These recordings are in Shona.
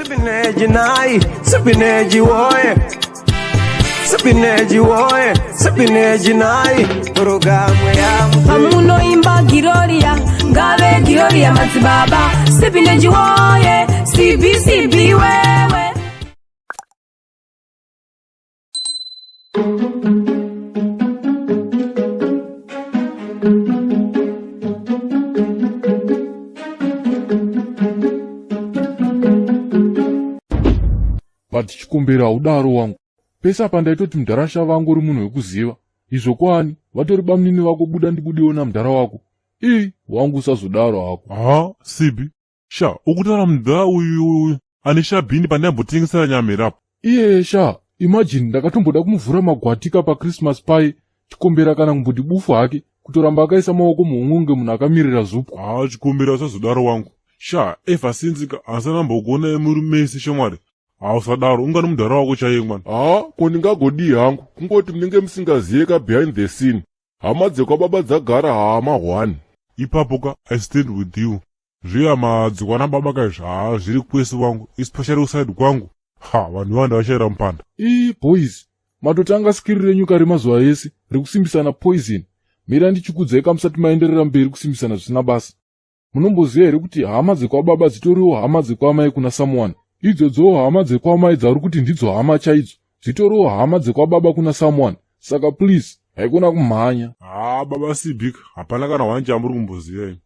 Sipineji nai, sipineji woye. Sipineji woye, sipineji nai. Programu ya Pamunoimba Giroria, ngave Giroria madzibaba Sipineji woye, CBCB wewe. But Chikombera, haudaro wangu. Pese apa ndaitoti mudharasha vangu uri munhu wekuziva. Izvo kwani vatori bamunini vako, buda ndibudewo namudhara wako. Ii, wangu, usazodaro hako. Ha, Sibi sha, ukutaura mudhara uyu uyu ane shabhini pandambotengesera nyamirapo? Iye sha, imagine ndakatomboda kumuvhura magwatika paChristmas pai, Chikombera kana kumboti bufu hake, kutoramba akaisa maoko muhomwe kunge munhu akamirira zupwa. Ha, Chikombera, usazodaro wangu sha. Ever since ka handisana muri mese shamwari. Hausadaro, ungani mudhara wako chaiye mwana. Ha, ko ndingagodii hangu? Kungoti munenge musingaziye ka behind the scene. Hama dzekwababa dzagara hama 1. Ipapo ka I stand with you. Zvihama dzekwana baba kaizvi, ha, zviri kwese wangu, especially kuside kwangu. Ha, vanhu vanda vashayira mupanda. Ii boys, matotanga skiri renyu kare mazuva ese rekusimbisana poison. Mira ndichikudzai kamusati maenderera mberi kusimbisana zvisina basa. Munomboziva here kuti hama dzekwababa dzitoriwo hama dzekwamai kuna someone? Idzodzowo hama dzekwamai dzauri kuti ndidzo hama chaidzo dzitoriwo hama dzekwababa kuna someone. Saka please, haikona kumhanya. Ha, baba Sibika, hapana kana hwani chamuri kumboziva imi.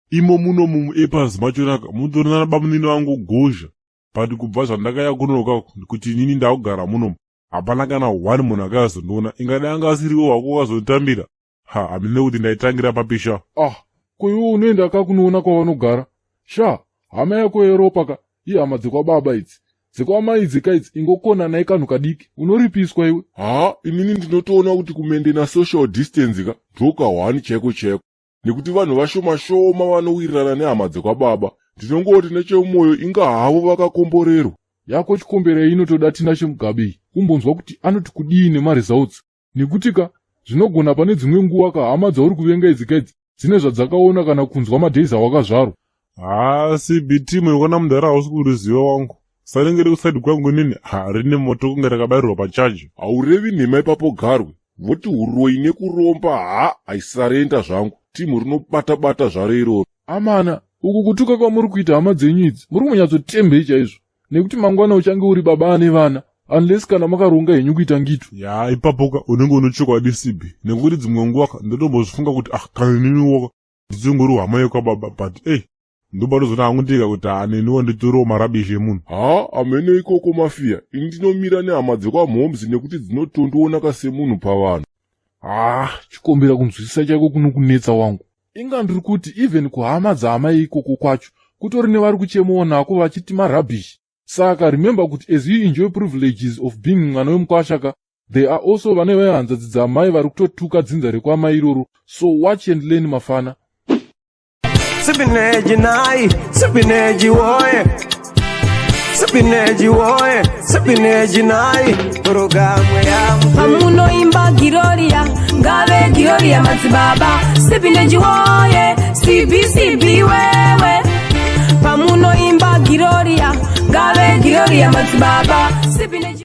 Imo muno mumuepas machonaka mutorina bamunini vangu gozha, but kubva zvandakaya kunoka kuti inini ndakugara munomu, hapana kana one munhu akazondiona. Ingadai anga asiriwo wako wakazonditambira, ha, hamine kuti ndaitangira papisha. Ah, ko iwe unoenda ka kunoona kwavanogara sha? Hama yako yeropa ka ihama dzekwababa idzi. Dzekwamai idzi ka idzi, ingokonanai kanhu kadiki, unoripiswa iwe. Ha, inini ndinotoona kuti kumaintaina social distance ka ndoka 1 chaiko chaiko, nekuti vanhu vashoma shoma vanowirirana nehama dzekwababa. Ndinongoti nechemumwoyo inga havo vakakomborerwa. Yako Chikombera inotoda Tina Chemugabe kumbonzwa kuti anoti kudii nemaresults, nekuti ka zvinogona pane dzimwe nguva ka hama dzauri kuvenga idzi kaidzi dzine zvadzakaona kana kunzwa madays awakazvarwa. Ha, CBT, munokona mudhara hausi kuriziva wangu. Sanenge rekuside kwangu inini, ha, rine moto kunge rakabayirwa pachaji. Haurevi nhema ipapo garwe. Voti uroi nekuromba, ha, aisarenda zvangu. Timu rinobata-bata zvaro iroro. Amana, uku kutuka kwamuri kuita hama dzenyu idzi, muri kumunyatsotembei chaizvo, nekuti mangwana uchange uri baba ane vana, unless kana makaronga henyu kuita ngitu. Ya, ipapo ka unenge une chokwadi Sibi, nekuti dzimwe nguva ka ndotombozvifunga kuti ah, kana niniwo ndichingori hama yekwababa, but ei, ndobandozoona hangu ndega kuti ha, neniwo nditoriwo marubbish emunhu. Ha, hamene ikoko mafiya. Ini ndinomira nehama dzekwamhomes nekuti dzinotondiona semunhu pavanhu. Ah, Chikombera, kunzwisisa chaiko kunokunetsa wangu. Inga ndiri kuti even kuhama dzaamai ikoko kwacho kutori nevari kuchemawo nako vachiti marubbish. Saka remember kuti as you enjoy privileges of being mwana wemukwasha ka, there are also vane vehanzadzi dzamai vari kutotuka dzinza rekwamai iroro. So watch and learn, mafana. Sipineji nai, sipineji woye. Sipineji woye, sipineji nai. Programu ya Pamunoimba Giroria, ngave Giroria madzibaba Sipineji woye, CBCB wewe. Pamunoimba Giroria, ngave Giroria madzibaba Sipineji.